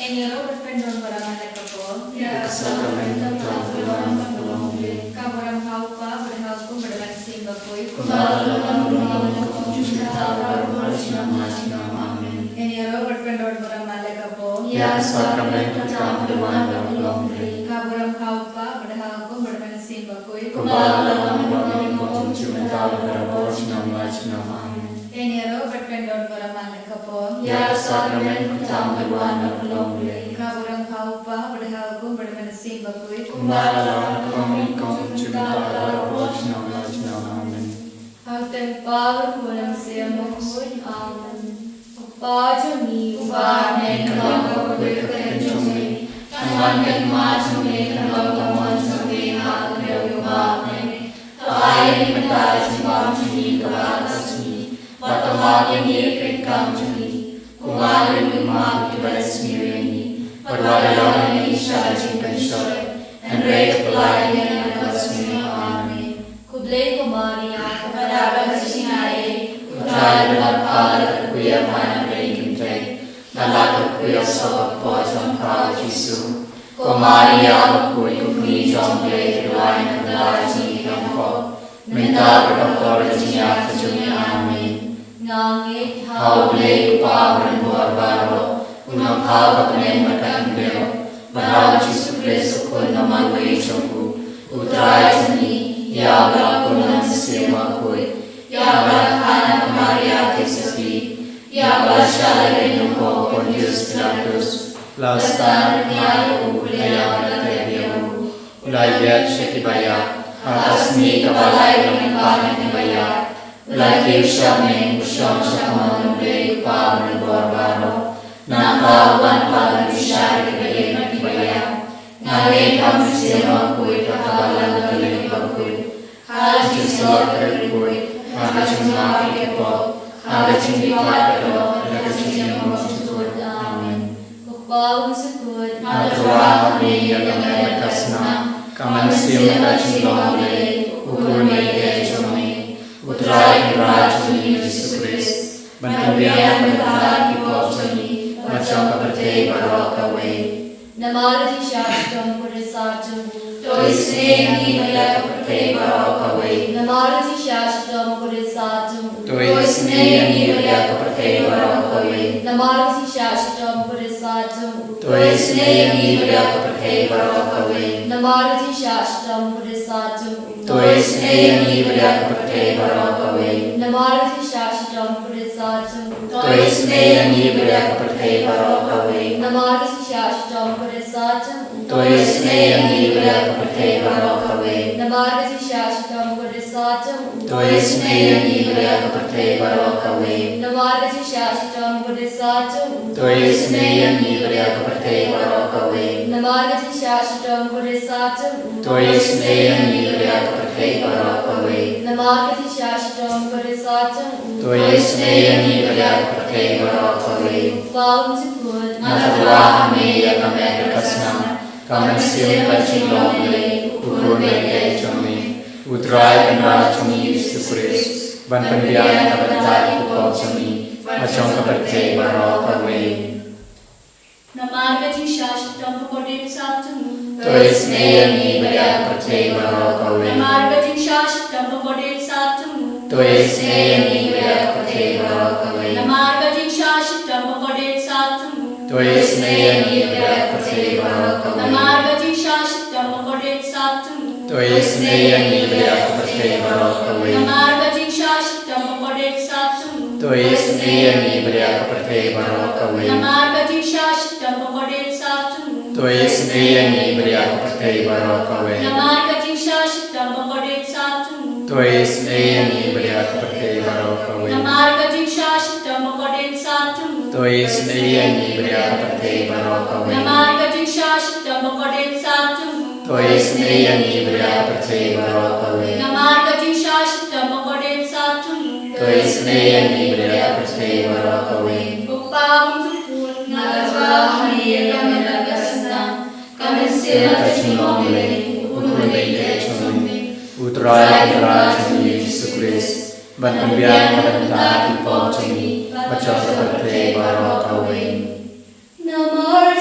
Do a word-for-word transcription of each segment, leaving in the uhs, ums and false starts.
Ïaroh bad pyndon burom ha lade ka por. Ïa ka sakrament ka jong u Trai ba long Blei. Ka burom ha u Kpa bad ha u Khun bad ha u Mynsiem Bakhuid. Kumba la long ha u Noah, kumjuh mynta, barabor, junom la junom. Amen. Ïaroh bad pyndon burom ha lade ka por. Ïa ka sakrament ka jong u Trai ba long Blei. Ka burom ha u Kpa bad ha u Khun bad ha u Mynsiem Bakhuid. Kumba la long ha u Noah, kumjuh mynta, barabor, junom la junom. Amen. Ïaroh bad pyndon burom ha lade ka por. Ïa ka sakrament ka jong u Trai ba long Blei. Ka burom ha u Kpa bad ha u Khun bad ha u Mynsiem Bakhuid. Kumba la long ha u Noah, kumjuh mynta, barabor, junom la junom. Amen. Ha u Kpa bad ha u Khun bad ha u Mynsiem Bakhuid. Amen. Ko Pa jong ngi uba ha bneng, kan long ka kyrteng jong me. Kan wan ka hima jong me, kan long ka mon jong me ha ka khyndew kumba ha bneng. To ai ïa ngi mynta ka jingbam jong ngi kaba ha ka sngi. Bad to map ïa ngi ki kam jong ngi, kumba ngi map ïa kiba sniew ïa ngi. Bad wat ïalam ïa ngi sha ka jingpynshoi, hynrei to pyllait ïa ngi na kaba sniew. Amen. Khublei ko Maria, kaba dap da ka jingaiei, U Trai u don bad pha, la kyrkhu ïa pha na pdeng ki kynthei, bad la kyrkhu ïa u soh ka kpoh jong pha, u Jisu. Ko Maria bakhuid, ko Kmie jong U Blei, to duwai ïa ngi ki kynthei, mynta bad ha ka por ka jingïap ka jong ngi. Amen. Nga ngeit ha U Blei U Kpa uba don bor baroh, u nongthaw ka bneng bad ka khyndew, bad ha U Jisu Khrist u Khun ba marwei jong u, U Trai jong ngi, ïa uba la khun na u Mynsiem Bakhuid, ïa uba la kha na ka Maria Theisotti, ïa uba la shah lehrain ha u Pontius Pilatus, la sah, la ïap, u la ïap, la tep ïa u, u la ïaid sha kiba ïap, ha ka sngi kaba lai u la kynmaw na kiba ïap, u la kiew sha bneng, u shong sha kamon U Blei U Kpa uba don bor baroh. Nangta u wan pat ban bishar ïa kiba ïeit bad kiba ïap. Nga ngeit ha U Mynsiem Bakhuid, ha ka balang ka Trinity bakhuid, ha ka jingïasyllok kaba khuid, ha ka jingmap ïa ki pop, ha ka jingdih pat ka doh, ha ka jingim ba suk suk. Amen. Ko Pa ba suk suk, nga tyrwa ha me ïa ka met bad ka snam, ka mynsiem bad ka jinglong Blei, u Khun ba ïeit jong me, U Trai Kynrad jong ngi U Jisu Khrist, ban pynbiang na ka bynta ki pop jong ngi bad jong ka pyrthei baroh kawei. Namar ka jingshah shitom bakhuid basat jong u, to isynei ïa ngi bad ïa ka pyrthei baroh kawei. Namar ka jingshah shitom bakhuid basat jong u, to isynei ïa ngi bad ïa ka pyrthei baroh kawei. Namar ka jingshah shitom bakhuid basat jong u, to isynei ïa ngi bad ïa ka pyrthei baroh kawei. Namar ka jingshah shitom bakhuid basat jong u, to isynei ïa ngi bad ïa ka pyrthei baroh kawei. Namar ka jingshah shitom bakhuid basat jong u, to isynei ïa ngi bad ïa ka pyrthei baroh kawei. Namar ka jingshah shitom bakhuid basat jong u, to isynei ïa ngi bad ïa ka pyrthei baroh kawei. Namar ka jingshah shitom bakhuid basat jong u, to isynei ïa ngi bad ïa ka pyrthei baroh kawei. Namar ka jingshah shitom bakhuid basat jong u, to isynei ïa ngi bad ïa ka pyrthei baroh kawei. Namar ka jingshah shitom bakhuid basat jong u, to isynei ïa ngi bad ïa ka pyrthei baroh kawei. Namar ka jingshah shitom bakhuid basat jong u, to isynei ïa ngi bad ïa ka pyrthei baroh kawei. Ko Pa ba suk suk, nga tyrwa ha me ïa ka met bad ka snam, ka mynsiem bad ka jinglong Blei, u Khun ba ïeit jong me, U Trai Kynrad jong ngi U Jisu Khrist, ban pynbiang na ka bynta ki pop jong ngi bad jong ka pyrthei baroh kawei. Namar ka jingshah shitom bakhuid basat jong u, to isynei ïa ngi bad ïa ka pyrthei baroh kawei. Namar ka jingshah shitom bakhuid basat jong u, to isynei ïa ngi bad ïa ka pyrthei baroh kawei. Namar ka jingshah shitom bakhuid basat jong u, to isynei ïa ngi bad ïa ka pyrthei baroh kawei. Namar ka jingshah shitom bakhuid basat jong u, to isynei ïa ngi bad ïa ka pyrthei baroh kawei. Namar ka jingshah shitom bakhuid basat jong u, to isynei ïa ngi bad ïa ka pyrthei baroh kawei. Namar ka jingshah shitom bakhuid basat jong u, to isynei ïa ngi bad ïa ka pyrthei baroh kawei. Namar ka jingshah shitom bakhuid basat jong u, to isynei ïa ngi bad ïa ka pyrthei baroh kawei. Namar ka jingshah shitom bakhuid basat jong u, to isynei ïa ngi bad ïa ka pyrthei baroh kawei. Namar ka jingshah shitom bakhuid basat jong u, to isynei ïa ngi bad ïa ka pyrthei baroh kawei. Namar ka jingshah shitom bakhuid basat jong u, to isynei ïa ngi bad ïa ka pyrthei baroh kawei. Ko Pa ba suk suk, nga tyrwa ha me ïa ka met bad ka snam, ka mynsiem bad ka jinglong Blei, u Khun ba ïeit jong me, U Trai Kynrad jong ngi U Jisu Khrist, ban pynbiang na ka bynta ki pop jong ngi bad jong ka pyrthei baroh kawei. Namar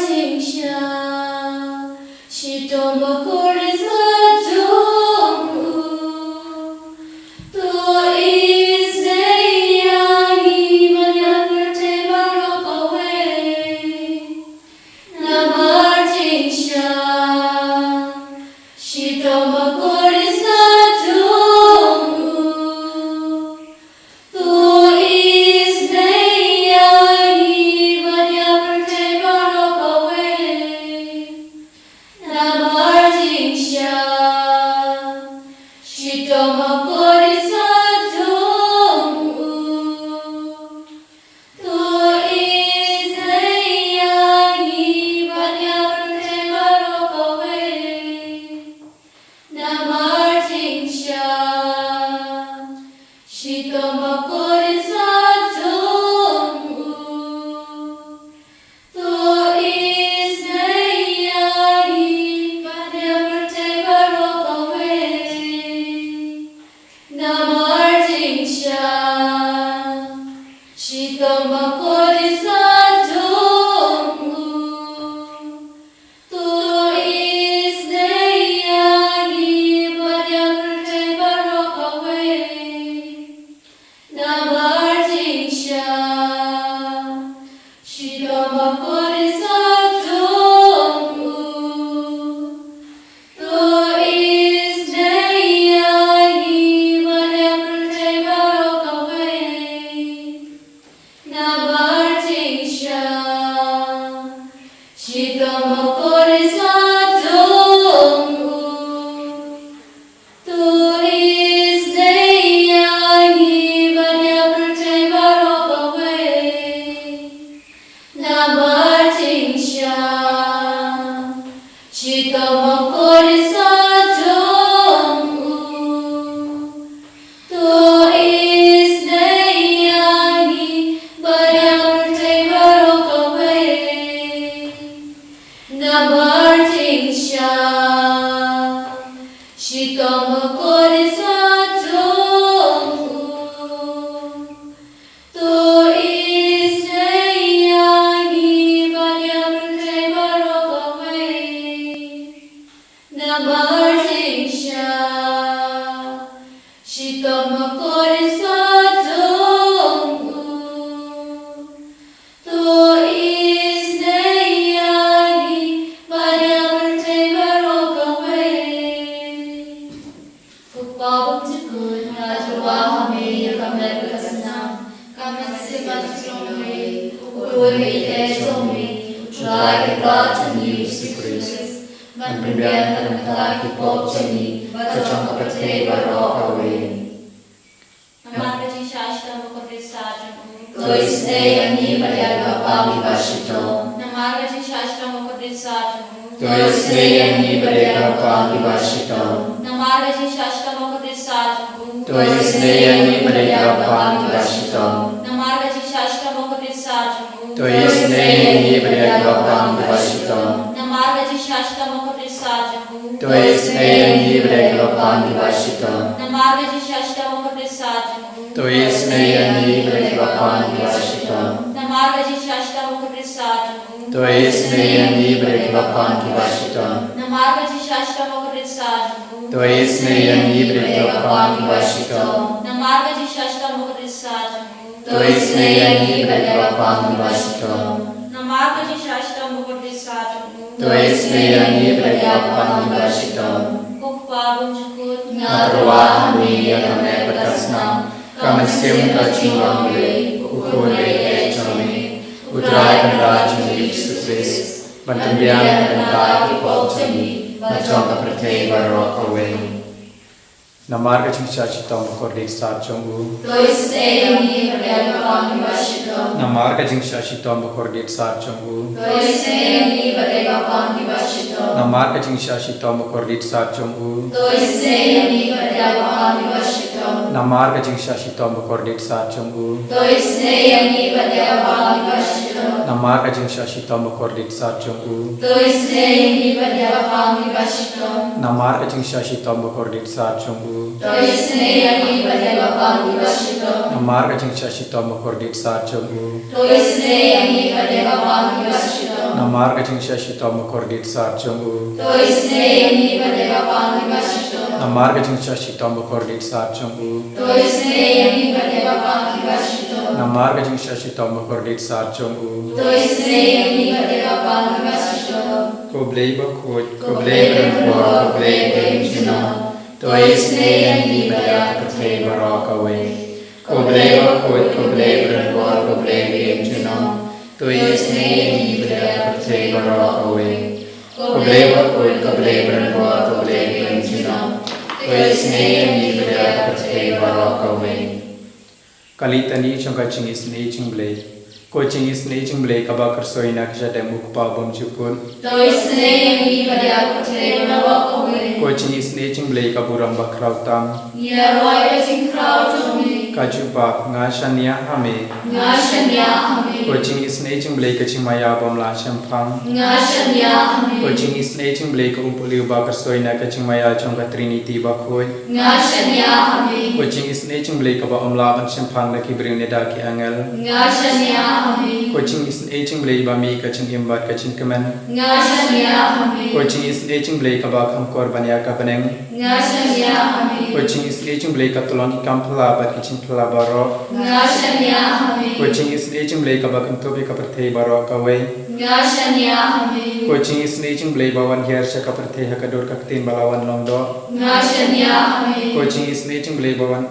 Ïa ngi bad ïa ka pyrthei baroh kawei. Namar jingshisha shitom bakordit sa jong u. To isynei ïa ngi bad ïa ka pyrthei baroh kawei. Namar jingshisha shitom bakordit sa jong u. To isynei ïa ngi bad ïa ka pyrthei baroh kawei. Namar jingshisha shitom bakordit sa jong u. To isynei ïa ngi bad ïa ka pyrthei baroh kawei. Ko Kpa bymjukut, nga tyrwa ha me ïa ka met bad ka snam. Ka mynsiem bad ka jinglong, u Khun baieit jong me, U Trai Kynrad jong ngi U Jisu Khrist, ban pynbiang na ka bynta ki pop jong ngi bad jong ka pyrthei baroh kawei. Namar ka jingshah shitom bakordit sa jong u. To isynei ïa ngi bad ïa ki kyrpang kiba shitom. Namar ka jingshah shitom bakordit sa jong u. To isynei ïa ngi bad ïa ki kyrpang kiba shitom. Namar ka jingshah shitom bakordit sa jong u. To isynei ïa ngi bad ïa ki kyrpang kiba shitom. Namar ka jingshah shitom bakordit sa jong u. To isynei ïa ngi bad ïa ki kyrpang kiba shitom. Namar ka jingshah shitom bakordit sa jong u. To isynei ïa ngi bad ïa ki kyrpang kiba shitom. Namar ka jingshah shitom bakordit sa jong u. To isynei ïa ngi bad ïa ki kyrpang kiba shitom. Namar ka jingshah shitom bakordit sa jong u. To isynei ïa ngi bad ïa ki kyrpang kiba shitom. Namar ka jingshah shitom bakordit sa jong u. To isynei ïa ngi bad ïa ki kyrpang kiba shitom. Namar ka jingshah shitom bakordit sa jong u. To isynei ïa ngi bad ïa ki kyrpang kiba shitom. Namar ka jingshah shitom bakordit sa jong u. To isynei ïa ngi bad ïa ki kyrpang kiba shitom. Ko Kpa bymjukut, nga tyrwa ha me ïa ka met bad ka snam, ka mynsiem bad ka jinglong, u Khun baieit jong me, U Trai Kynrad jong ngi U Jisu Khrist, ban pynbiang na ka bynta ki pop jong ngi bad jong ka pyrthei baroh kawei. Namar ka jingshah shitom bakordit sa jong u. To isynei ïa ngi bad ïa ki kyrpang kiba shitom. Namar ka jingshah shitom bakordit sa jong u. To isynei ïa ngi bad ïa ki kyrpang kiba shitom. Namar ka jingshah shitom bakordit sa jong u. To isynei ïa ngi bad ïa ki kyrpang kiba shitom. Namar ka jingshah shitom bakordit sa jong u. To isynei ïa ngi bad ïa ki kyrpang kiba shitom. Namar ka jingshah shitom bakordit sa jong u. To isynei ïa ngi bad ïa ki kyrpang kiba shitom. Namar ka jingshah shitom bakordit sa jong u. To isynei ïa ngi bad ïa ki kyrpang kiba shitom. Namar ka jingshah shitom bakordit sa jong u. To isynei ïa ngi bad ïa ki kyrpang kiba shitom. Namar ka jingshah shitom bakordit sa jong u. To isynei ïa ngi bad ïa ki kyrpang kiba shitom. Namar ka jingshah shitom bakordit sa jong u. To isynei ïa ngi bad ïa ki kyrpang kiba shitom. Namar ka jingshah shitom bakordit sa jong u. To isynei ïa ngi bad ïa ki kyrpang kiba shitom. Ko Blei bakhuid, ko Blei barim bor, ko Blei baïm junom. To isynei ïa ngi bad ïa ka pyrthei baroh kawei. Ko Blei bakhuid, ko Blei barim bor, ko Blei baïm junom. To isynei ïa ngi bad ïa ka pyrthei baroh kawei. Ko Blei bakhuid, ko Blei barim bor, ko Blei baïm junom. To isynei ïa ngi bad ïa ka pyrthei baroh kawei. Ka litani jong ka jingisynei jong U Blei. Ko jingisynei jong U Blei kaba kyrsoi na ka jingim u Kpa bymjukut. To isynei ïa ngi bad ïa ka pyrthei baroh kawei. Ko jingisynei jong U Blei ka burom bakhraw tam. Ngi ïaroh ïa ka jingkhraw jong me. Ka jubab, nga shaniah ha me. Nga shaniah ha me. Ko jingisynei jong U Blei ka jingmaïa bym lah shemphang. Nga shaniah ha me. Ko jingisynei jong U Blei ka umpohliew ba kyrsoi na ka jingmaïa jong ka Trinity bakhuid. Nga shaniah ha me. Ko jingisynei jong U Blei kaba ym lah ban shemphang da ki briew ne da ki angel. Nga shaniah ha me. Ko jingisynei jong U Blei ba mih ka jingim bad ka jingkmen. Nga shaniah ha me. Ko jingisynei jong U Blei kaba kham kor ban ïa ka bneng. Nga shaniah ha me. Ko jingisynei jong U Blei ka tyllong ki kam phylla bad ki jingphylla baroh. Nga shaniah ha me. Ko jingisynei jong U Blei kaba kynthup ïa ka pyrthei baroh kawei. Nga shaniah ha me. Ko jingisynei jong U Blei ba wan hiar sha ka pyrthei ha ka dur ka ktien ba la wan long doh. Nga shaniah ha me. Ko jingisynei jong U Blei ba wan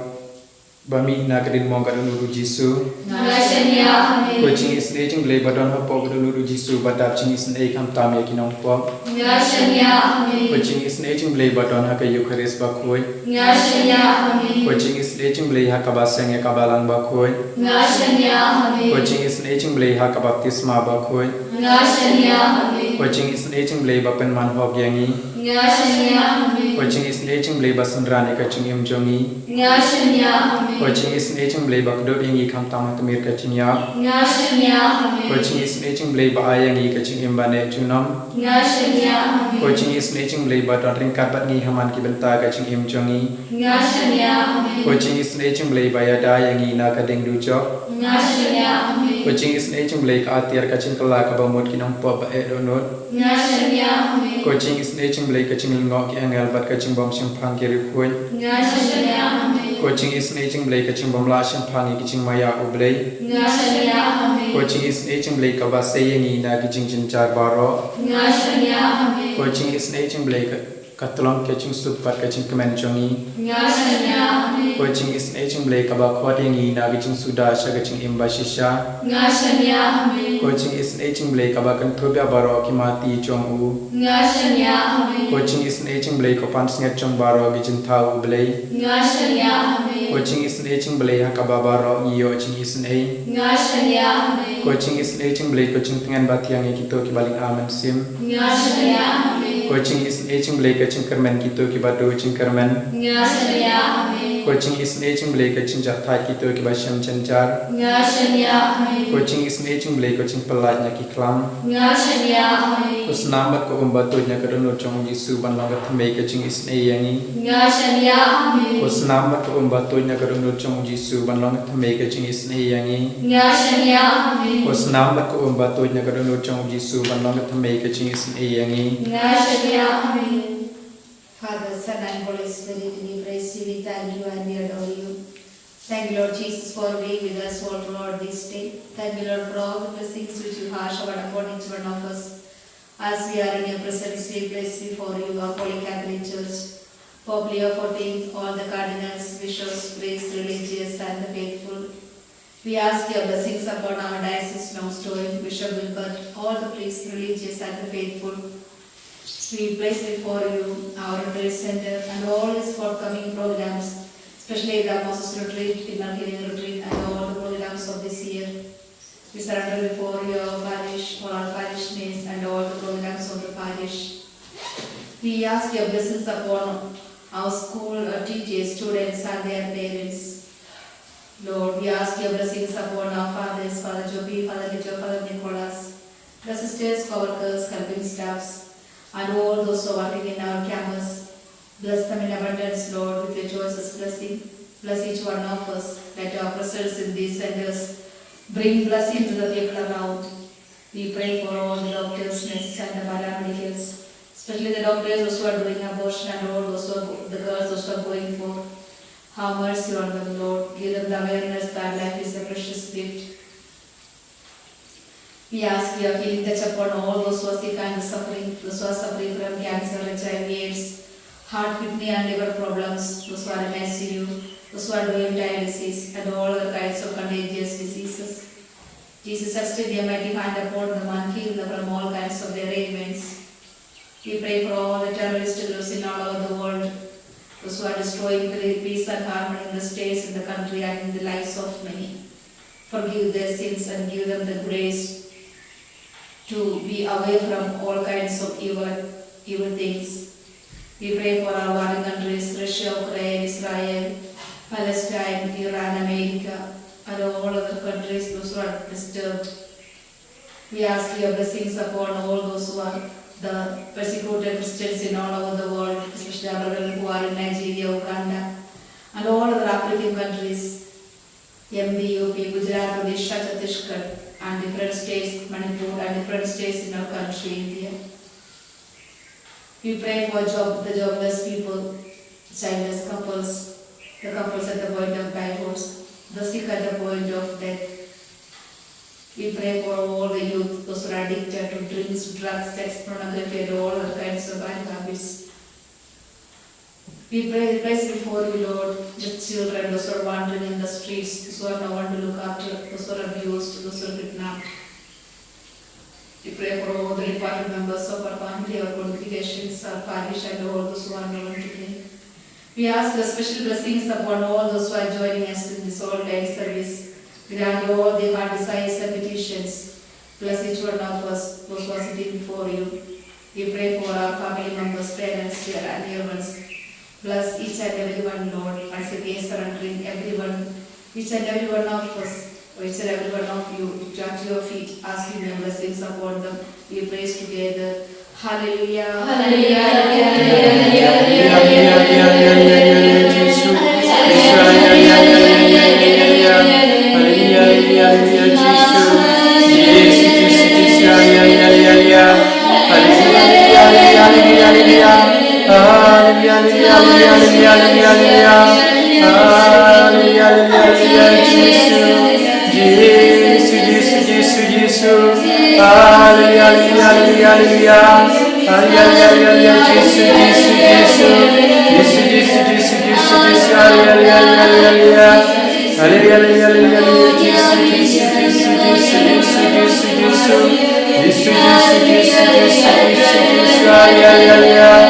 Ba mih na ka diengphna ka dohnud u Jisu. Nga shaniah ha me. Ko jingisynei jong u Blei ba don hapoh ka dohnud u Jisu ba dap jingisynei khamtam ïa ki nongpop. Nga shaniah ha me. Ko jingisynei jong u Blei ba don ha ka Eukharist bakhuid. Nga shaniah ha me. Ko jingisynei jong u Blei ha kaba seng ïa ka balang bakhuid. Nga shaniah ha me. Ko jingisynei jong u Blei ha ka baptisma bakhuid. Nga shaniah ha me. Ko jingisynei jong u Blei ba pynman hok ïa ngi. Nga shaniah ha me. Ko jingisynei jong u Blei ba synran ïa ka jingim jong ngi. Nga shaniah ha me. Ko jingisynei jong u Blei ba kdup ïa ngi khamtam ha tmier ka jingïap. Nga shaniah ha me. Ko jingisynei jong u Blei ba ai ïa ngi ka jingim ba neh junom. Nga shaniah ha me. Ko jingisynei jong u Blei ba don ryngkat bad ngi ha man ki bynta ka jingim jong ngi. Nga shaniah ha me. Ko jingisynei jong u Blei ba ïada ïa ngi na ka diengdujok. Nga shaniah ha me. Ko jingisynei jong u Blei ka atiar ka jingkylla kaba mut ki nongpop ba eh dohnud. Nga shaniah ha me. Ko jingisynei jong u Blei ka jinglyngngoh ki angel bad ka jingbym shemphang ki riewkhuid. Nga shaniah ha me. Ko jingisynei jong u Blei ka jingbym lah shemphang ïa ki jingmaïa u Blei. Nga shaniah ha me. Ko jingisynei jong u Blei kaba sei ïa ngi na ki jingjynjar baroh. Nga shaniah ha me. Ko jingisynei jong u Blei ka, ka tyllong ka jingsuk bad ka jingkmen jong ngi. Nga shaniah ha me. Ko jingisynei jong u Blei kaba khot ïa ngi na ka jingsuda sha ka jingim ba shisha. Nga shaniah ha me. Ko jingisynei jong u Blei kaba kynthup ïa baroh ki mati jong u. Nga shaniah ha me. Ko jingisynei jong u Blei ko pansngiat jong baroh ki jingthaw u Blei. Nga shaniah ha me. Ko jingisynei jong u Blei ha kaba baroh ngi ïoh jingisynei. Nga shaniah ha me. Ko jingisynei jong u Blei ko jingtngen ba thiang ïa kito kiba lynga mynsiem. Nga shaniah ha me. Ko jingisynei jong u Blei ka jingkyrmen kito kiba duh jingkyrmen. Nga shaniah ha me. Ko jingisynei jong u Blei ka jingjahthait kito kiba shem jynjar. Nga shaniah ha me. Ko jingisynei jong u Blei ka jingpyllait na ki khlam. Nga shaniah ha me. Ko snam bad ko um ba tuid na ka dohnud jong u Jisu ban long ka thymmei ka jingisynei ïa ngi. Nga shaniah ha me. Ko snam bad ko um ba tuid na ka dohnud jong u Jisu ban long ka thymmei ka jingisynei ïa ngi. Nga shaniah ha me. Ko snam bad ko um ba tuid na ka dohnud jong u Jisu ban long ka thymmei ka jingisynei ïa ngi. Nga shaniah ha me. Father, Son, and Holy Spirit, we praise you, we thank you, and we adore you. Thank you, Lord Jesus, for being with us all throughout this day. Thank you, Lord, for all the blessings which you have showered upon each one of us. As we are in your presence, we place before you our Holy Catholic Church, Pope Leo fourteenth, all the cardinals, bishops, priests, religious, and the faithful. We ask your blessings upon our diocese, Nongstoiñ, Bishop Wilbert, all the priests, religious, and the faithful. We place before you our retreat center and all its forthcoming programs, especially the Moses retreat, Inner Healing retreat, and all the programs of this year. We surrender before you our parish, all our parishioners, and all the programs of the parish. We ask your blessings upon our school, our teachers, students, and their parents. Lord, we ask your blessings upon our fathers, Father Joby, Father Lijo, Father Nicholas, the sisters, co-workers, helping staffs, and all those who are working in our campus. Bless them in abundance, Lord, with your choicest blessing. Bless each one of us. Let our presence in these centers bring blessing to the people around. We pray for all the doctors, nurses, and the paramedicals, especially the doctors, those who are doing abortion, and all those who are go-, the girls, those who are going for. Have mercy on them, Lord. Give them the awareness that life is a precious gift. We ask your healing touch upon all those who are sick and suffering, those who are suffering from cancer, H I V, AIDS, heart, kidney, and liver problems, those who are in I C U, those who are doing dialysis, and all other kinds of contagious diseases. Jesus, extend your mighty hand upon them and heal them from all kinds of their ailments. We pray for all the terrorist groups in all over the world, those who are destroying the peace and harmony in the states, in the country, and in the lives of many. Forgive their sins and give them the grace to be away from all kinds of evil, evil things. We pray for our warring countries, Russia, Ukraine, Israel, Palestine, Iran, America, and all other countries, those who are disturbed. We ask your blessings upon all those who are the persecuted Christians in all over the world, especially our brethren who are in Nigeria, Uganda, and all other African countries, M P, U P, Gujarat, Odisha, Chhattisgarh, and different states, Manipur, and different states in our country, India. We pray for job, the jobless people, childless couples, the couples at the point of divorce, the sick at the point of death. We pray for all the youth, those who are addicted to drinks, drugs, sex, pornography, and all other kinds of bad habits. We pray, we place before you, Lord, the children, those who are wandering in the streets, those who have no one to look after, those who are abused, those who are kidnapped. We pray for all the departed members of our family, our congregations, our parish, and all those who are known to me. We ask your special blessings upon all those who are joining us in this online service. Grant all the heart desires and petitions. Bless each one of us, those who are sitting before you. We pray for our family members, parents, dear and near ones. Bless each and every one, Lord. Once again, surrendering everyone, each and every one of us, or each and every one of you, at your feet, asking your blessings upon them. We praise together. Hallelujah. Hallelujah. Hallelujah, hallelujah, hallelujah, hallelujah, Jisu, Jisu, Jisu, Jisu, Jisu. Hallelujah, hallelujah, hallelujah, hallelujah. Hallelujah, hallelujah, hallelujah, Jisu, Jisu, Jisu. Jisu, Jisu, Jisu, Jisu, Jisu. Hallelujah, hallelujah, hallelujah, hallelujah. Hallelujah, hallelujah, hallelujah, hallelujah, Jisu, Jisu, Jisu, Jisu, Jisu, Jisu. Jisu, Jisu, Jisu, Jisu, Jisu, Jisu. Hallelujah,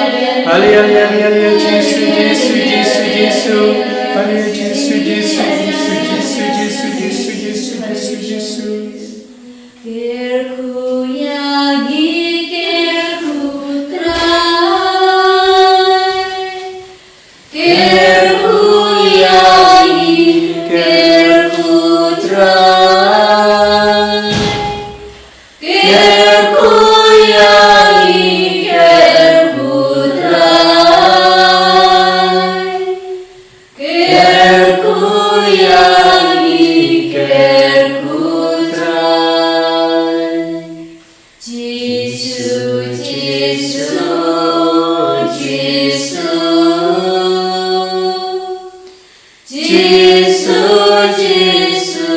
hallelujah, hallelujah, Jisu, Jisu, Jisu, Jisu. Hallelujah, Jisu, Jisu, Jisu, Jisu, Jisu, Jisu, Jisu, Jisu. Kyrkhu ïa ngi, kyrkhu Trai. Kyrkhu ïa ngi, kyrkhu Trai. Kyrkhu ïa ngi, kyrkhu Trai. Kyrkhu ïa ngi, kyrkhu Trai. Jisu, Jisu, Jisu. Jisu, Jisu,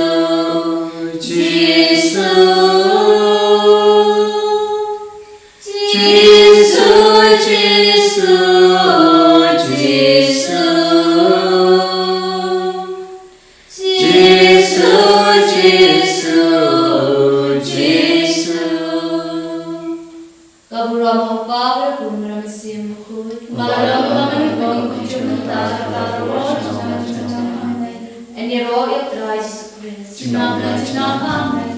Jisu. Jisu, Jisu, Jisu. Jisu, Jisu, Jisu. Ka burom ha u Kpa bad u Khun bad u Mynsiem Bakhuid. Bad u Kpa bad u Khun bad u Mynsiem Bakhuid. Amen. Yn ïaroh ïa u Trai Jisu Khrist. Junom, junom, amen.